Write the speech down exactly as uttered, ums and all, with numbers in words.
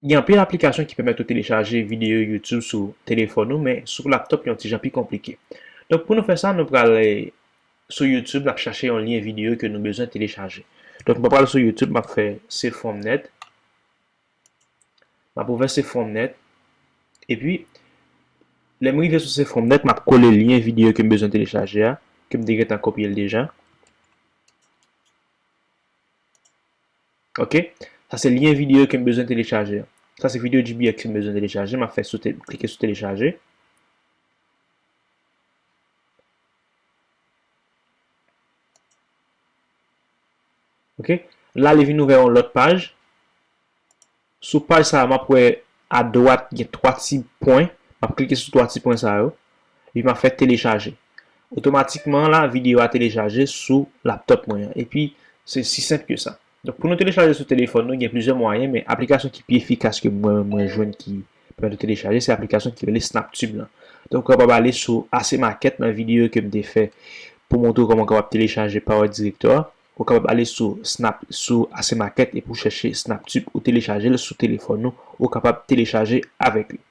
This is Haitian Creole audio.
Gen anpil aplikasyon ki pèmèt ou telechaje videyo YouTube sou telefòn ou, men sou laptop li yon ti jan pi konplike. Donk pou nou fè sa, nou prale sou YouTube, n ap chache yon lyen videyo ke nou bezwen telechaje. Donk mwen pral sou YouTube, m ap fè Sefromnet. M ap ouvè Sefromnet. Epi, lè m rive sou Sefromnet, m ap kole lyen videyo ke m bezwen telechaje a, ke m te gentan kopye l deja. Ok? Sa se lyen videyo ke m bezwen telechaje a. Sa se videyo G B X ke m bezwen telechaje. M ap fè sou te, klike sou telechaje. Ok? La, li vin ouvè yon lòt paj. Sou paj sa a, m ap wè adwat gen twa ti pwen. M ap klike sou twa ti pwen sa yo. Epi m ap fè telechaje. Otomatikman la, videyo a telechaje sou laptop mwen an. Epi, se si senp ke sa. Donk, pou nou telechaje sou telefòn nou, gen plizyè mwayen, men aplikasyon ki pi efikas ke mwen, mwen jwenn ki pèmèt ou telechaje, se aplikasyon ki rele SnapTube lan. Donk, ou kapab ale sou A C Market nan videyo ke m te fè pou montre w kòman w kapab telechaje Power Director a. Ou kapab ale sou Snap, sou A C Market epi w chèche SnapTube, ou telechaje l sou telefòn ou, ou kapab telechaje avèk li.